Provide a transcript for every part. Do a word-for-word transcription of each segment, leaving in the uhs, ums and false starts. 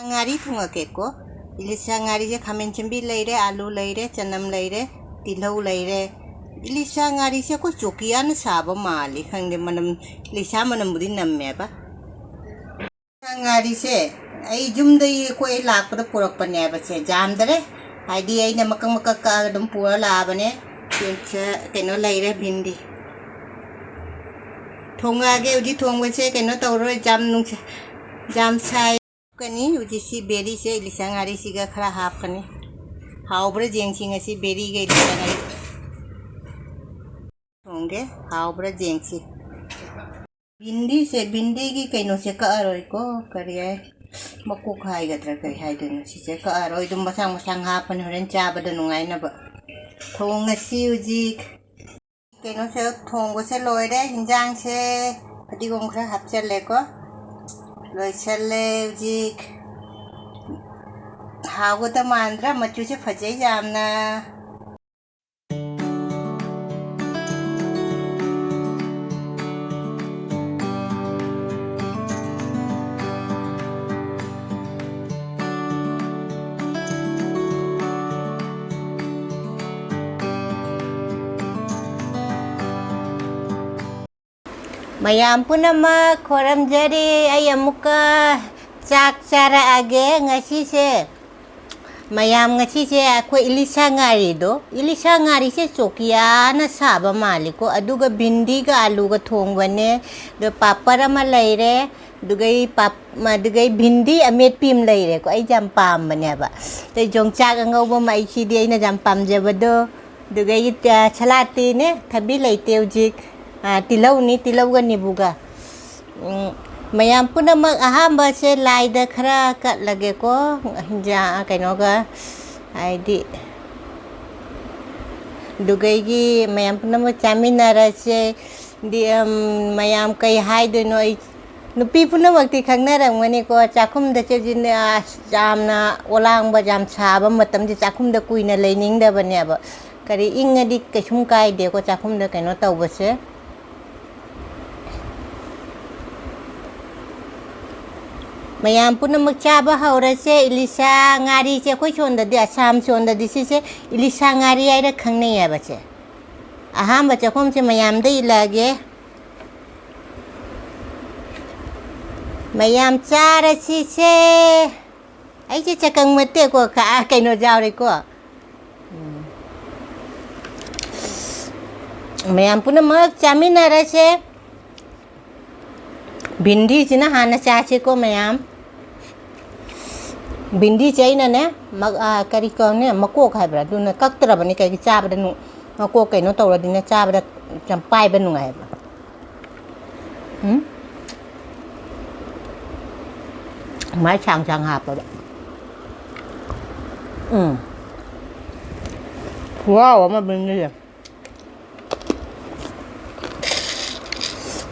ꯉꯥꯔꯤ ꯊꯣꯡꯉꯛꯀꯦꯀꯣ꯫ ꯏꯂꯤꯁꯥ ꯉꯥꯔꯤꯁꯦ ꯈꯥꯃꯦꯟ ꯑꯁꯤꯟꯕꯤ ꯂꯩꯔꯦ, ꯑꯥꯂꯨ ꯂꯩꯔꯦ, ꯆꯅꯝ ꯂꯩꯔꯦ, ꯇꯤꯜꯍꯧ ꯂꯩꯔꯦ꯫ ꯏꯂꯤꯁꯥ ꯉꯥꯔꯤꯁꯦ ꯑꯩꯈꯣꯏ ꯆꯣꯀꯤꯌꯥꯅ ꯁꯥꯕ ꯃꯥꯜꯂꯤ, ꯈꯪꯗꯦ, ꯃꯅꯝ, ꯏꯂꯤꯁꯥ ꯃꯅꯝꯕꯨꯗꯤ ꯅꯝꯃꯦꯕ꯫ ꯉꯥꯔꯤꯁꯦ ꯑꯩ ꯌꯨꯝꯗꯒꯤ ꯑꯩꯈꯣꯏ ꯂꯥꯛꯄꯗ ꯄꯨꯔꯛꯄꯅꯦꯕ꯫ ꯁꯦ ꯌꯥꯝꯗꯔꯦ, ꯍꯥꯏꯗꯤ ꯑꯩꯅ ꯃꯀꯛ ꯃꯀꯛ ꯀꯛꯑꯒ ꯑꯗꯨꯝ ꯄꯨꯔ ꯂꯥꯛꯑꯕꯅꯦ꯫ ꯁꯦ ꯀꯩꯅꯣ ꯂꯩꯔꯦ, ꯚꯤꯟꯗꯤ꯫ ꯊꯣꯡꯉꯛꯑꯒꯦ꯫ ꯍꯧꯖꯤꯛ ꯊꯣꯡꯕꯁꯦ ꯀꯩꯅꯣ ꯇꯧꯔꯣꯏ, ꯌꯥꯝ ꯅꯨꯡꯁꯥ-, ꯌꯥꯝ ꯁꯥꯏ꯫ ꯀꯅꯤ ꯍꯧꯖꯤꯛꯁꯤ ꯕꯦꯔꯤꯁꯦ ꯏꯂꯤꯁꯥ ꯉꯥꯔꯤꯁꯤꯒ ꯈꯔ ꯍꯥꯞꯀꯅꯤ꯫ ꯍꯥꯎꯕ꯭ꯔꯥ ꯌꯦꯡꯁꯤ ꯉꯁꯤ ꯕꯦꯔꯤꯒ ꯏꯂꯤꯁꯥ ꯉꯥꯔꯤ ꯊꯣꯡꯒꯦ꯫ ꯍꯥꯎꯕ꯭ꯔꯥ ꯌꯦꯡꯁꯤ꯫ ꯚꯤꯟꯗꯤꯁꯦ, ꯚꯤꯟꯗꯤꯒꯤ ꯀꯩꯅꯣꯁꯦ ꯀꯛꯑꯔꯣꯏꯀꯣ, ꯀꯔꯤ ꯍꯥꯏ, ꯃꯀꯣꯛ ꯍꯥꯏꯒꯗ꯭ꯔꯥ ꯀꯔꯤ ꯍꯥꯏꯗꯣꯏꯅꯣ, ꯁꯤꯁꯦ ꯀꯛꯑꯔꯣꯏ꯫ ꯑꯗꯨꯝ ꯃꯁꯥꯡ ꯃꯁꯥꯡ ꯍꯥꯞꯄꯅꯤ ꯍꯣꯔꯦꯟ ꯆꯥꯕꯗ ꯅꯨꯡꯉꯥꯏꯅꯕ꯫ ꯊꯣꯡꯉꯁꯤ ꯍꯧꯖꯤꯛ꯫ ꯀꯩꯅꯣꯁꯦ, ꯊꯣꯡꯕꯁꯦ ꯂꯣꯏꯔꯦ꯫ ꯍꯤꯟꯖꯥꯡꯁꯦ ꯐꯗꯤꯒꯣꯝ ꯈꯔ ꯍꯥꯞꯆꯜꯂꯦꯀꯣ꯫ ꯂꯣꯏꯁꯜꯂꯦ ꯍꯧꯖꯤꯛ꯫ ꯍꯥꯎꯒꯗ ꯃꯥꯟꯗ꯭ꯔꯥ? ꯃꯆꯨꯁꯦ ꯐꯖꯩ ꯌꯥꯝꯅ꯫ ꯃꯌꯥꯝ ꯄꯨꯝꯅꯃꯛ ꯈꯣꯏꯔꯝꯖꯔꯤ꯫ ꯑꯩ ꯑꯃꯨꯛꯀ ꯆꯥꯛ ꯆꯥꯔꯛꯑꯒꯦ ꯉꯁꯤꯁꯦ꯫ ꯃꯌꯥꯝ, ꯉꯁꯤꯁꯦ ꯑꯩꯈꯣꯏ ꯏꯂꯤꯁꯥ ꯉꯥꯔꯤꯗꯣ, ꯏꯂꯤꯁꯥ ꯉꯥꯔꯤꯁꯦ ꯆꯣꯀꯤꯌꯥꯅ ꯁꯥꯕ ꯃꯥꯜꯂꯤꯀꯣ꯫ ꯑꯗꯨꯒ ꯚꯤꯟꯗꯤꯒ ꯑꯂꯨꯒ ꯊꯣꯡꯕꯅꯦ꯫ ꯑꯗꯣ ꯄꯥꯄꯔ ꯑꯃ ꯂꯩꯔꯦ꯫ ꯑꯗꯨꯒꯩ ꯄꯥꯞ-, ꯑꯗꯨꯒꯩ ꯚꯤꯟꯗꯤ ꯑꯃꯦꯠꯄꯤ ꯑꯃ ꯂꯩꯔꯦꯀꯣ꯫ ꯑꯩ ꯌꯥꯝ ꯄꯥꯝꯕꯅꯦꯕ꯫ ꯑꯗꯩ ꯌꯣꯡꯆꯥꯛ ꯑꯉꯧꯕ ꯑꯃ, ꯑꯩ ꯁꯤꯗꯤ ꯑꯩꯅ ꯌꯥꯝ ꯄꯥꯝꯖꯕꯗꯣ꯫ ꯑꯗꯨꯒꯩ, ꯑ, ꯁꯂꯥꯠꯇꯤꯅꯦ, ꯊꯕꯤ ꯂꯩꯇꯦ ꯍꯧꯖꯤꯛ꯫ ꯑ, ꯇꯤꯜꯍꯧꯅꯤ, ꯇꯤꯜꯍꯧꯒ ꯅꯤꯕꯨꯒ꯫ ꯎꯝ, ꯃꯌꯥꯝ ꯄꯨꯝꯅꯃꯛ ꯑꯍꯥꯟꯕꯁꯦ ꯂꯥꯏꯗ ꯈꯔ ꯀꯠꯂꯒꯦꯀꯣ, ꯍꯤꯟꯖꯥꯡ, ꯀꯩꯅꯣꯒ, ꯍꯥꯏꯗꯤ, ꯑꯗꯨꯒꯩꯒꯤ ꯃꯌꯥꯝ ꯄꯨꯝꯅꯃꯛ ꯆꯥꯃꯤꯟꯅꯔꯁꯦ꯫ ꯗꯤ, ꯎꯝ, ꯃꯌꯥꯝ ꯀꯩ ꯍꯥꯏꯗꯣꯏꯅꯣ, ꯑꯩ, ꯅꯨꯄꯤ ꯄꯨꯝꯅꯃꯛꯇꯤ ꯈꯪꯅꯔꯝꯒꯅꯤꯀꯣ, ꯆꯥꯛꯈꯨꯝꯗ ꯆꯦ-, ꯆꯦ-, ꯑꯁ, ꯌꯥꯝꯅ ꯑꯣꯂꯥꯡꯕ, ꯌꯥꯝ ꯁꯥꯕ ꯃꯇꯝꯁꯦ ꯆꯥꯛꯈꯨꯝꯗ ꯀꯨꯏꯅ ꯂꯩꯅꯤꯡꯗꯕꯅꯦꯕ꯫ ꯀꯔꯤ, ꯏꯪꯉꯗꯤ ꯀꯩꯁꯨꯝ ꯀꯥꯏꯗꯦꯀꯣ ꯆꯥꯛꯈꯨꯝꯗ ꯀꯩꯅꯣ ꯇꯧꯕꯁꯦ꯫ ꯃꯌꯥꯝ ꯄꯨꯝꯅꯃꯛ ꯆꯥꯕ ꯍꯧꯔꯁꯦ꯫ ꯏꯂꯤꯁꯥ ꯉꯥꯔꯤꯁꯦ ꯑꯩꯈꯣꯏ ꯁꯣꯝꯗꯗꯤ, ꯑꯁꯥꯝ ꯁꯣꯝꯗꯗꯤ ꯁꯤꯁꯦ ꯏꯂꯤꯁꯥ ꯉꯥꯔꯤ ꯍꯥꯏꯔ ꯈꯪꯅꯩꯌꯦꯕꯁꯦ꯫ ꯑꯍꯥꯟꯕ ꯆꯥꯛꯈꯨꯝꯁꯦ ꯃꯌꯥꯝꯗ ꯏꯜꯂꯛꯑꯒꯦ꯫ ꯃꯌꯥꯝ ꯆꯥꯔꯁꯤꯁꯦ꯫ ꯑꯩꯁꯦ ꯆꯀꯪ ꯅꯠꯇꯦꯀꯣ, ꯀ-, ꯀꯩꯅꯣ ꯌꯥꯎꯔꯦꯀꯣ꯫ ꯎꯝ꯫ ꯃꯌꯥꯝ ꯄꯨꯝꯅꯃꯛ ꯆꯥꯃꯤꯟꯅꯔꯁꯦ꯫ ꯚꯤꯟꯗꯤꯁꯤꯅ ꯍꯥꯟꯅ ꯆꯥꯁꯤꯀꯣ ꯃꯌꯥꯝ꯫ ꯚꯤꯟꯗꯤꯁꯦ ꯑꯩꯅꯅꯦ, ꯃ-, ꯑ, ꯀꯔꯤ ꯀꯧꯅꯦ, ꯃꯀꯣꯛ ꯍꯥꯏꯕ꯭ꯔꯥ? ꯑꯗꯨꯅ ꯀꯛꯇ꯭ꯔꯕꯅꯤ꯫ ꯀꯩꯒꯤ ꯆꯥꯕꯗ ꯅꯨ-, ꯃꯀꯣꯛ ꯀꯩꯅꯣ ꯇꯧꯔꯗꯤꯅꯦ, ꯆꯥꯕꯗ ꯌꯥꯝ ꯄꯥꯏꯕ ꯅꯨꯡꯉꯥꯏꯕ꯫ ꯎꯝ? ꯃꯥꯏ ꯁꯥꯡ ꯁꯥꯡ ꯍꯥꯞꯄꯗ꯫ ꯎꯝ꯫ ꯈꯨꯍꯥꯎ ꯑꯃ ꯚꯤꯟꯗꯤꯁꯦ꯫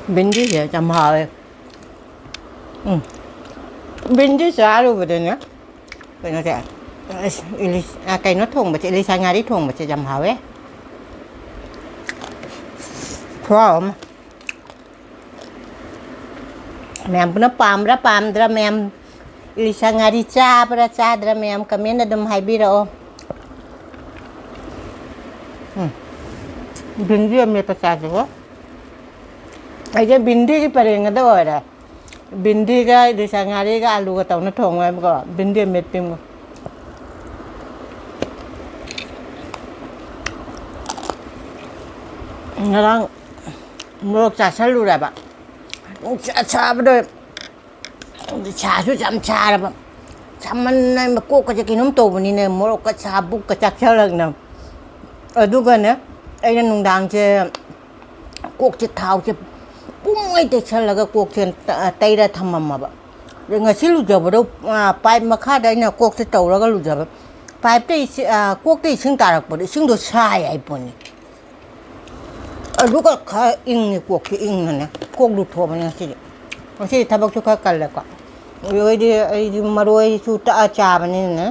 ꯚꯤꯟꯗꯤꯁꯦ ꯌꯥꯝ ꯍꯥꯎꯋꯦ꯫ ꯎꯝ꯫ ꯚꯤꯟꯗꯤ ꯆꯥꯔꯨꯕꯗꯅꯦ, ꯀꯩꯅꯣꯁꯦ, ꯑꯁ, ꯏꯂꯤꯁ-, ꯑ, ꯀꯩꯅꯣ ꯊꯣꯡꯕꯁꯦ, ꯏꯂꯤꯁꯥ ꯉꯥꯔꯤ ꯊꯣꯡꯕꯁꯦ ꯌꯥꯝ ꯍꯥꯎꯋꯦ꯫ ꯈꯨꯍꯥꯎ ꯑꯃ꯫ ꯃꯌꯥꯝ ꯄꯨꯟꯅ ꯄꯥꯝꯕ꯭ꯔꯥ ꯄꯥꯝꯗ꯭ꯔꯥ ꯃꯌꯥꯝ? ꯏꯂꯤꯁꯥ ꯉꯥꯔꯤ ꯆꯥꯕ꯭ꯔꯥ ꯆꯥꯗ꯭ꯔꯥ ꯃꯌꯥꯝ comment ꯑꯗꯨꯝ ꯍꯥꯏꯕꯤꯔꯛꯑꯣ꯫ ꯎꯝ꯫ ꯚꯤꯟꯗꯤ ꯑꯃꯦꯠꯄ ꯆꯥꯁꯤꯀꯣ꯫ ꯑꯩꯁꯦ ꯚꯤꯟꯗꯤꯒꯤ ꯄꯔꯦꯡꯒꯗ ꯑꯣꯏꯔꯦ꯫ ꯚꯤꯟꯗꯤꯒ ꯏꯂꯤꯁꯥ ꯉꯥꯔꯤꯒ ꯑꯂꯨꯒ ꯇꯧꯅ ꯊꯣꯡꯉꯦꯕꯀꯣ꯫ ꯚꯤꯟꯗꯤ ꯑꯃꯦꯠꯄꯤꯃꯒ꯫ ꯉꯔꯥꯡ ꯃꯣꯔꯣꯛ ꯆꯥꯁꯜꯂꯨꯔꯕ꯫ ꯅꯨꯡꯁꯥ ꯁꯥꯕꯗꯣ, ꯁꯥꯁꯨ ꯌꯥꯝ ꯁꯥꯔꯕ꯫ ꯁꯥꯃꯟꯅ ꯀꯣꯛꯀꯁꯦ ꯀꯩꯅꯣꯝ ꯇꯧꯕꯅꯤꯅ ꯃꯣꯔꯣꯛꯀ ꯁꯥ ꯕꯨꯛꯀ ꯆꯥꯛꯁꯜꯂꯛꯅ꯫ ꯑꯗꯨꯒꯅꯦ, ꯑꯩꯅ ꯅꯨꯡꯗꯥꯡꯁꯦ ꯀꯣꯛꯁꯦ ꯊꯥꯎꯁꯦ ꯄꯨꯡꯉꯩ ꯇꯩꯁꯜꯂꯒ ꯀꯣꯛꯁꯦ ꯇ-, ꯇꯩꯔ ꯊꯝꯃꯝꯃꯕ꯫ ꯑꯗꯩ ꯉꯁꯤ ꯂꯨꯖꯕꯗꯣ, ꯑ, pipe ꯃꯈꯥꯗ ꯑꯩꯅ ꯀꯣꯛꯁꯦ ꯇꯧꯔꯒ ꯂꯨꯖꯕ꯫ Pipeꯇ ꯏꯁꯤ-, ꯑ, ꯀꯣꯛꯇ ꯏꯁꯤꯡ ꯇꯥꯔꯛꯄꯗꯣ, ꯏꯁꯤꯡꯗꯣ ꯁꯥꯏ ꯍꯥꯏ ꯄꯣꯠꯅꯤ꯫ ꯑꯗꯨꯒ ꯈꯔ ꯏꯪꯉꯤ, ꯀꯣꯛꯁꯦ ꯏꯪꯅꯅꯦ꯫ ꯀꯣꯛ ꯂꯨꯊꯣꯛꯑꯕꯅꯤ ꯉꯁꯤꯗꯤ꯫ ꯉꯁꯤꯗꯤ ꯊꯕꯛꯁꯨ ꯈꯔ ꯀꯜꯂꯦꯀꯣ꯫ ꯑꯗꯨ ꯑꯩꯗꯤ, ꯑꯩꯗꯤ ꯃꯔꯣꯏꯁꯨ ꯇꯛꯑ ꯆꯥꯕꯅꯤꯅꯅꯦ꯫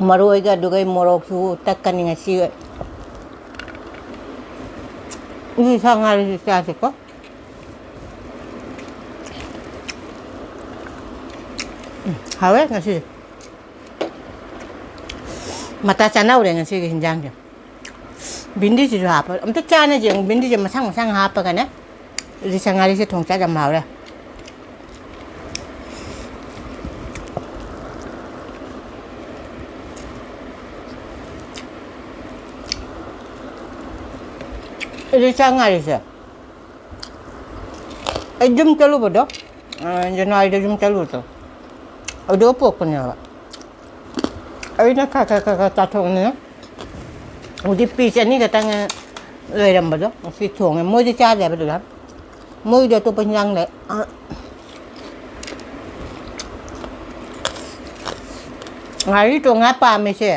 ꯃꯔꯣꯏꯒ ꯑꯗꯨꯒ ꯃꯣꯔꯣꯛꯁꯨ ꯇꯛꯀꯅꯤ ꯉꯁꯤ꯫ ꯏꯂꯤꯁꯥ ꯉꯥꯔꯤꯁꯨ ꯆꯥꯁꯤꯀꯣ꯫ ꯎꯝ, ꯍꯥꯎꯋꯦ ꯉꯁꯤꯗꯤ꯫ ꯃꯇꯥ ꯆꯥꯅꯍꯧꯔꯦ ꯉꯁꯤꯒꯤ ꯍꯤꯟꯖꯥꯡꯁꯦ꯫ ꯕꯤꯟꯗꯤꯁꯤꯁꯨ ꯍꯥꯞꯄ ꯑꯝꯇ ꯆꯥꯅꯁꯦ꯫ ꯕꯤꯟꯗꯤꯁꯦ ꯃꯁꯥꯡ ꯃꯁꯥꯡ ꯍꯥꯞꯄꯒꯅꯦ꯫ ꯏꯂꯤꯁꯥ ꯉꯥꯔꯤꯁꯦ ꯊꯣꯡ ꯆꯥ ꯌꯥꯝ ꯍꯥꯎꯔꯦ꯫ ꯏꯂꯤꯁꯥ ꯉꯥꯔꯤꯁꯦ ꯑꯩ ꯌꯨꯝ ꯆꯠꯂꯨꯕꯗꯣ, ꯑ, ꯖꯅꯋꯥꯔꯤꯗ ꯌꯨꯝ ꯆꯠꯂꯨꯕꯗꯣ, ꯑꯗꯨꯒ ꯄꯣꯛꯄꯅꯦꯕ꯫ ꯑꯩꯅ ꯈꯔ ꯈꯔ ꯈꯔ ꯈꯔ ꯆꯥꯊꯣꯛꯅꯤꯅ ꯍꯧꯖꯤꯛ ꯄꯤꯁ ꯑꯅꯤ ꯈꯛꯇꯪ ꯂꯩꯔꯝꯕꯗꯣ ꯉꯁꯤ ꯊꯣꯡꯉꯦ꯫ ꯃꯣꯏꯗꯤ ꯆꯥꯗꯦꯕ ꯑꯗꯨꯗ꯫ ꯃꯣꯏꯗꯤ ꯑꯇꯣꯞꯄ ꯍꯤꯟꯖꯥꯡ ꯂꯩ꯫ ꯑ, ꯉꯥꯔꯤ ꯇꯣꯡꯉꯥ ꯄꯥꯝꯃꯤꯁꯦ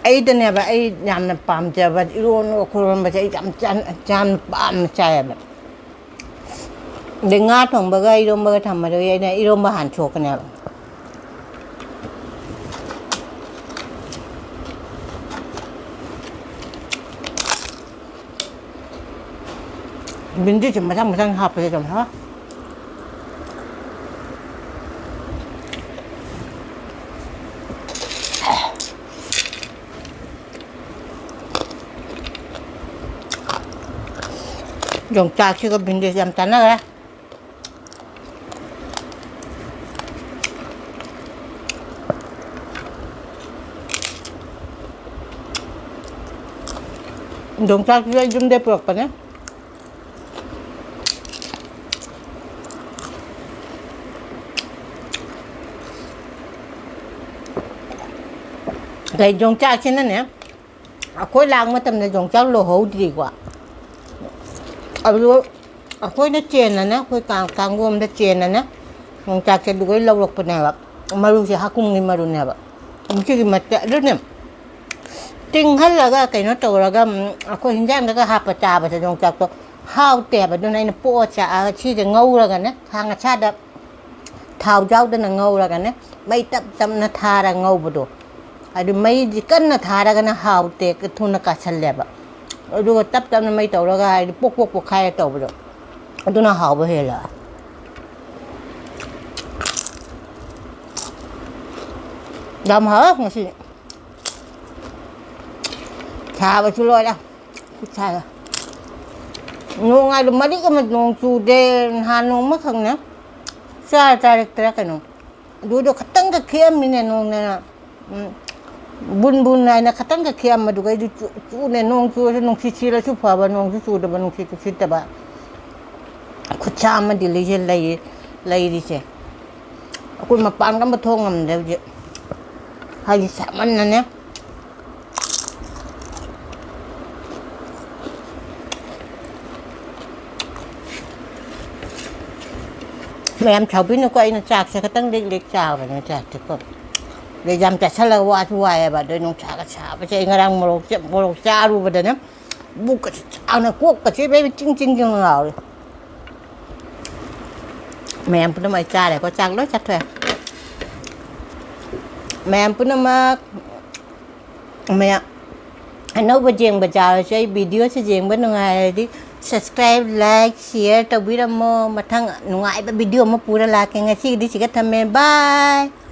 ꯑꯩꯗꯅꯦꯕ꯫ ꯑꯩ ꯌꯥꯝꯅ ꯄꯥꯝꯖꯕ ꯏꯔꯣꯟꯕ ꯈꯣꯏꯔꯣꯟꯕꯁꯦ ꯑꯩ ꯌꯥꯝ ꯆꯥꯟ-, ꯌꯥꯝꯅ ꯄꯥꯝꯅ ꯆꯥꯏꯌꯦꯕ꯫ ꯑꯗꯩ ꯉꯥ ꯊꯣꯡꯕꯒ ꯏꯔꯣꯝꯕꯒ ꯊꯝꯃꯗꯣꯏ ꯑꯩꯅ ꯏꯔꯣꯝꯕ ꯍꯥꯟꯅ ꯊꯣꯛꯀꯅꯦꯕ꯫ ꯕꯤꯟꯗꯤꯁꯦ ꯃꯊꯪ ꯃꯊꯪ ꯍꯥꯞꯄꯁꯦ ꯑꯗꯨꯝ ꯍꯥ꯫ ꯌꯣꯡꯆꯥꯛꯁꯤꯒ ꯕꯤꯟꯗꯤꯁꯤ ꯌꯥꯝ ꯆꯥꯟꯅꯈ꯭ꯔꯦ꯫ ꯌꯣꯡꯆꯥꯛꯁꯤꯁꯨ ꯑꯩ ꯌꯨꯝꯗꯩ ꯄꯨꯔꯛꯄꯅꯦ꯫ ꯑꯗꯩ ꯌꯣꯡꯆꯥꯛꯁꯤꯅꯅꯦ, ꯑꯩꯈꯣꯏ ꯂꯥꯛ ꯃꯇꯝꯗ ꯌꯣꯡꯆꯥꯛ ꯂꯧꯍꯧꯗ꯭ꯔꯤꯀꯣ꯫ ꯑꯗꯨ ꯑꯩꯈꯣꯏꯅ ꯆꯦꯟꯅꯅꯦ, ꯑꯩꯈꯣꯏ ꯀꯥꯡ-, ꯀꯥꯡꯒꯣꯝꯗ ꯆꯦꯟꯅꯅꯦ ꯌꯣꯡꯆꯥꯛꯁꯦ ꯑꯗꯨꯒꯩ ꯂꯧꯔꯛꯄꯅꯦꯕ꯫ ꯃꯔꯨꯁꯦ ꯍꯥꯀꯨꯝꯒꯤ ꯃꯔꯨꯅꯦꯕ꯫ ꯃꯁꯤꯒꯤ ꯃꯇꯦ-, ꯑꯗꯨꯅꯦ ꯇꯤꯡꯍꯜꯂꯒ ꯀꯩꯅꯣ ꯇꯧꯔꯒ, ꯎꯝ, ꯑꯩꯈꯣꯏ ꯍꯤꯟꯖꯥꯡꯗꯒ ꯍꯥꯞꯄ ꯆꯥꯕꯁꯦ ꯌꯣꯡꯆꯥꯛꯇꯣ ꯍꯥꯎꯇꯦꯕ꯫ ꯑꯗꯨꯅ ꯑꯩꯅ ꯄꯣꯛꯑ ꯆꯥꯛꯑꯒ ꯁꯤꯁꯦ ꯉꯧꯔꯒꯅꯦ, ꯈꯥꯡ ꯑꯁꯥꯗ ꯊꯥꯎ ꯌꯥꯎꯗꯅ ꯉꯧꯔꯒꯅꯦ, ꯃꯩ ꯇꯞ ꯇꯞꯅ ꯊꯥꯔ ꯉꯧꯕꯗꯣ꯫ ꯑꯗꯨ ꯃꯩꯁꯤ ꯀꯟꯅ ꯊꯥꯔꯒꯅ ꯍꯥꯎꯇꯦ, ꯊꯨꯅ ꯀꯥꯁꯜꯂꯦꯕ꯫ ꯑꯗꯨꯒ ꯇꯞ ꯇꯞꯅ ꯃꯩ ꯇꯧꯔꯒ, ꯍꯥꯏꯗꯤ, ꯄꯣꯛ ꯄꯣꯛ ꯄꯣꯛꯈꯥꯏꯔ ꯇꯧꯕꯗꯣ, ꯑꯗꯨꯅ ꯍꯥꯎꯕ ꯍꯦꯜꯂꯦ꯫ ꯌꯥꯝ ꯍꯥꯎꯋꯦ ꯉꯁꯤ꯫ ꯁꯥꯕꯁꯨ ꯂꯣꯏꯔꯦ꯫ ꯈꯨꯠ ꯁꯥꯗ꯫ ꯅꯣꯡ ꯍꯥꯏꯗꯣ ꯃꯔꯤꯛ ꯑꯃ ꯅꯣꯡ ꯆꯨꯗꯦ꯫ ꯅꯍꯥꯟ ꯅꯣꯡꯃꯈꯛꯅꯦ꯫ ꯆꯥꯔ ꯆꯥꯔꯛꯇ꯭ꯔꯥ ꯀꯩꯅꯣ꯫ ꯑꯗꯨꯗꯣ ꯈꯇꯪꯒ ꯈꯤꯛꯑꯝꯃꯤꯅꯦ ꯅꯣꯡꯅꯦꯅ꯫ ꯎꯝ꯫ ꯕꯨꯟ ꯕꯨꯟ ꯍꯥꯏꯅ ꯈꯇꯪꯒ ꯈꯤꯛꯑꯝꯕꯗꯨꯒ ꯑꯩꯗꯤ ꯆꯨ-, ꯆꯨꯅꯦ꯫ ꯅꯣꯡ ꯆꯨꯔꯁꯨ ꯅꯨꯡꯁꯤꯠ ꯁꯤꯠꯂꯁꯨ ꯐꯕ, ꯅꯣꯡꯁꯨ ꯆꯨꯗꯕ, ꯅꯨꯡꯁꯤꯠꯁꯨ ꯁꯤꯠꯇꯕ꯫ ꯈꯨꯠꯁꯥ ꯑꯃꯗꯤ ꯂꯩꯁꯦ ꯂꯩ-, ꯂꯩꯔꯤꯁꯦ꯫ ꯑꯩꯈꯣꯏ ꯃꯄꯥꯟꯒ ꯑꯝꯕ ꯊꯣꯛ ꯉꯝꯗꯦ ꯍꯧꯖꯤꯛ꯫ ꯍꯥꯏꯗꯤ ꯁꯥꯃꯟꯅꯅꯦ꯫ ꯃꯌꯥꯝ ꯁꯥꯎꯕꯤꯅꯨꯀꯣ, ꯑꯩꯅ ꯆꯥꯛꯁꯦ ꯈꯇꯪ ꯂꯤꯛ ꯂꯤꯛ ꯆꯥꯕꯅꯦ, ꯆꯥꯛꯁꯦꯀꯣ꯫ ꯑꯗꯩ ꯌꯥꯝ ꯆꯥꯁꯜꯂꯒ ꯋꯥꯁꯨ ꯋꯥꯏꯑꯦꯕ꯫ ꯑꯗꯩ ꯅꯨꯡꯁꯥꯒ ꯁꯥꯕꯁꯦ ꯑꯩ ꯉꯔꯥꯡ ꯃꯣꯔꯣꯛ ꯆ-, ꯃꯣꯔꯣꯛ ꯆꯥꯔꯨꯕꯗꯅꯦ ꯕꯨꯛꯀꯁꯦ ꯆꯥꯎꯅ, ꯀꯣꯛꯀꯁꯦ ꯏꯕꯦꯝꯃ ꯆꯤꯡ ꯆꯤꯡ ꯆꯤꯡ ꯂꯥꯎꯔꯦ꯫ ꯃꯌꯥꯝ ꯄꯨꯝꯅꯃꯛ ꯑꯩ ꯆꯥꯔꯦꯀꯣ, ꯆꯥꯛ ꯂꯣꯏ ꯆꯥꯊꯣꯛꯑꯦ꯫ ꯃꯌꯥꯝ ꯄꯨꯝꯅꯃꯛ, ꯃꯌꯥꯝ ꯑꯅꯧꯕ ꯌꯦꯡꯕ ꯌꯥꯎꯔꯁꯨ ꯑꯩ videoꯁꯦ ꯌꯦꯡꯕ ꯅꯨꯡꯉꯥꯏꯔꯗꯤ subscribe, like, share ꯇꯧꯕꯤꯔꯝꯃꯣ꯫ ꯃꯊꯪ ꯅꯨꯡꯉꯥꯏꯕ video ꯑꯃ ꯄꯨꯔ ꯂꯥꯛꯀꯦ꯫ ꯉꯁꯤꯒꯤꯗꯤ ꯁꯤꯒ ꯊꯝꯃꯦ꯫ Bye꯫